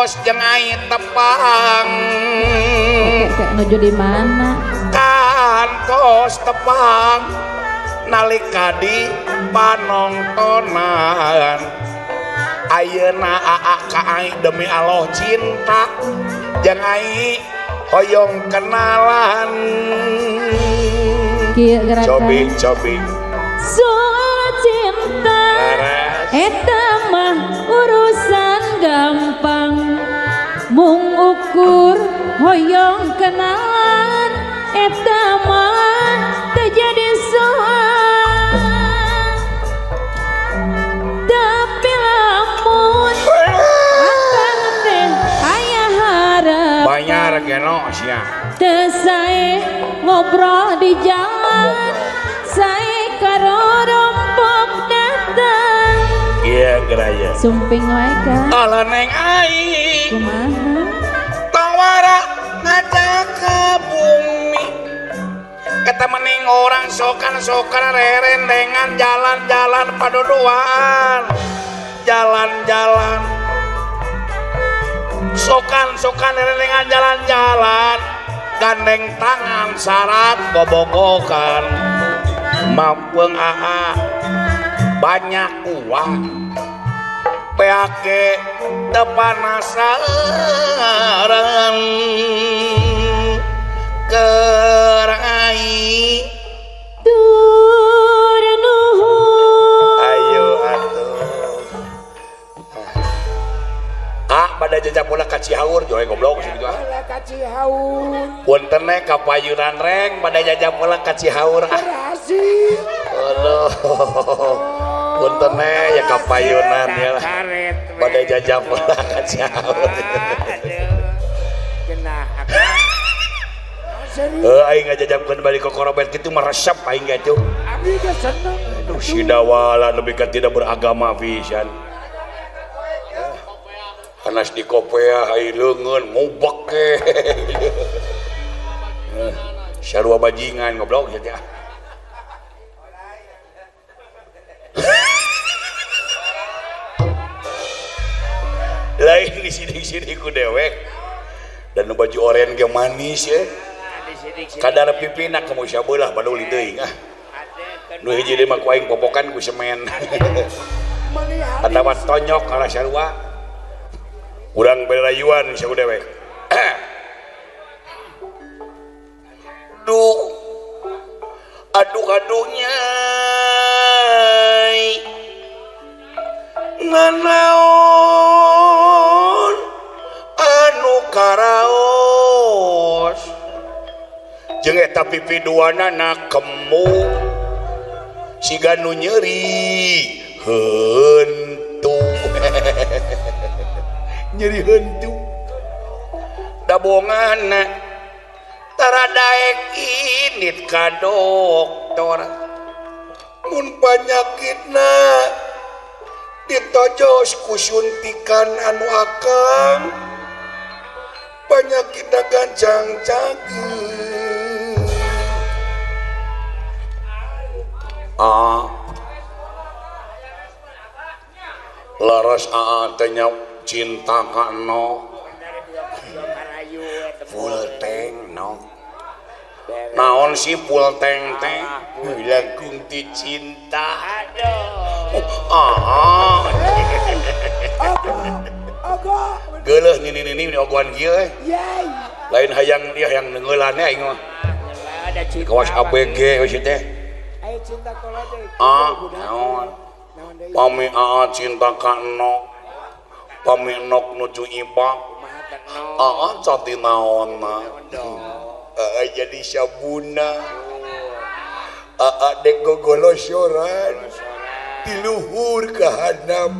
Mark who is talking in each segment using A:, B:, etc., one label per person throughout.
A: Kantos jeung ai tepang.
B: Nuju di mana?
A: Kantos tepang nalika di panongtonan. Ayeuna aa ka ai demi Allah cinta jeung ai hoyong kenalan.
B: Kieu gerakan.
A: Cobi cobi.
B: Soal cinta eta mah urusan gampang, mung ukur hoyong kenalan eta mah teu jadi soal. Tapi lamun akang teh aya harap
A: bayar geno sia
B: teu sae ngobrol di jalan, sae karorompok datang.
A: Iya geraya
B: sumping wae ka
A: ala neng ai
B: kumaha
A: tawara ngajak ka bumi kata mening orang sokan-sokan rerendengan jalan-jalan paduduan jalan-jalan sokan-sokan rerendengan jalan-jalan gandeng tangan syarat bobogokan mampeung aa banyak uang PAK tepanasaran kerai
B: tur nuhun.
A: Ayo atuh ah pada jajak pula ka Cihaur joy goblok sih gitu ah
C: ka Cihaur
A: punten we ka payunan reng pada jajak pula ka Cihaur ah
C: berhasil.
A: Aduh punten we ya ka payunan ya lah pada jajak pula ka Cihaur.
C: Genah akang.
A: Aing ngajajabkeun balik ke korobet kitu mah resep aing ge tuh.
C: Abi ge seneng.
A: Aduh si dawala nepi ka tidak beragama pisan. Panas di kopea ai leungeun ngubek ke. Sarua bajingan goblok sia teh. Lain di sini-sini ku dewek. Dan baju oren ge manis ya. Kadar pipina kamu sabelah paduli teuing ah. Nu hiji deui mah ku aing popokan ku semen. Atawa tonyok kana sarua. Urang berayuan saku dewek. Duh. Aduh-aduhnya. Nanaon anu karaos. Jeung eta pipiduanana kemu siga nu nyeri hentu. Nyeri hentu dabonganna tara daek init ka doktor mun panyakitna ditojos ku suntikan anu akang panyakitna gancang cageun. Ah, laras aa teh cinta ka no full tank no naon sih full tank teh langkung ti cinta. Ah geuleuh nini nini ogoan kieu eh lain hayang dia hayang neungeulan aing mah kawas ABG we teh. Ah, naon pami aa cinta ka nok pami nok nuju ibak aa cati naon na aa jadi sabuna aa dek gogolosoran ti luhur ka handap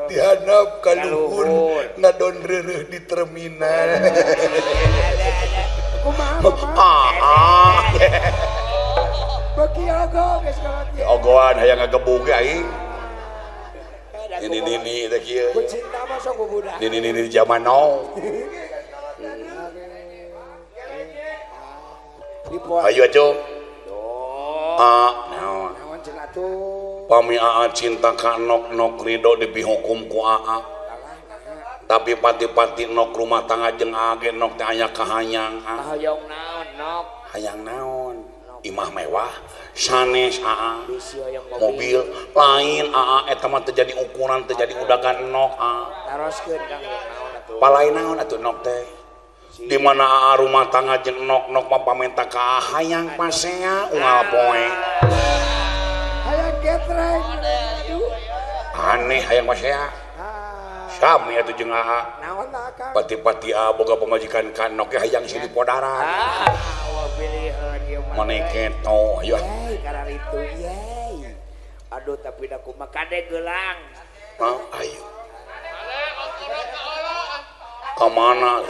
A: ti handap ka luhur ngadon reureuh di terminal. Aa
C: beki ogo geus kolot.
A: Ogoan hayang ngagebug aing. Nini nini teh kieu.
C: Ku cinta mah sok budak.
A: Nini nini zaman now. Ayo atuh. Ah, naon?
C: Naon cenah tuh?
A: Pami aa cinta ka nok nok ridho dipihukum ku aa. Tapi pati-pati nok rumah tangga jeung age nok teh aya kahayang.
C: Kahayang naon nok?
A: Hayang naon? Imah mewah, sanes aa.
C: Mobil
A: lain aa eta mah teu jadi ukuran, teu jadi udagan nok aa.
C: Taroskeun Kang naon atuh?
A: Palain naon atuh nok teh? Di mana aa rumah tangga jeung nok nok mah pamenta ka hayang pasea unggal poe.
C: Hayang getreng.
A: Aneh hayang pasea. Sami atuh jeung aa.
C: Naon tah Kang?
A: Pati-pati aa boga pamajikan ka nok ge hayang silih podaran.
C: Ah, pilihan ieu mah.
A: Maneh keto ayo.
C: Yey, kararitu yey. Aduh tapi da kumaha kade geulang.
A: Hah, ayo. Ka mana?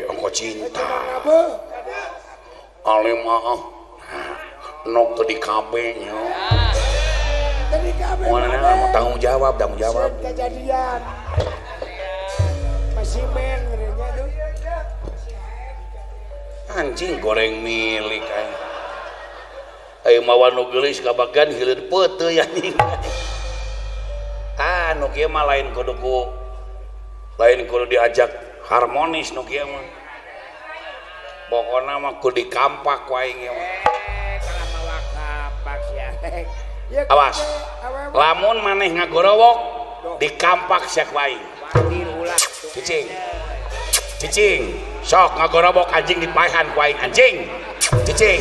A: Ongko cinta. Alim ah. Nok teu di KB nya.
C: Teu di KB.
A: Mana mau tanggung jawab, tanggung jawab.
C: Kejadian. Masih men ngerinya tuh.
A: Anjing goreng milik aing. Ayo mawa nu geulis kabagian hileud peuteuy anjing. Ah nu kieu mah lain kudu ku lain kudu diajak harmonis nu kieu mah. Pokona mah kudu dikampak ku aing ieu mah.
C: Kalah mawa kampak sia.
A: Awas. Lamun maneh ngagorowok dikampak sia ku aing. Cicing. Cicing. Sok ngagorowok anjing dipaehan ku aing anjing. Cicing.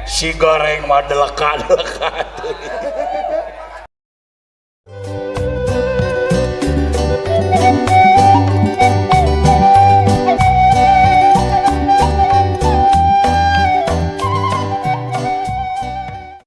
A: Si goreng mah deleka-deleka.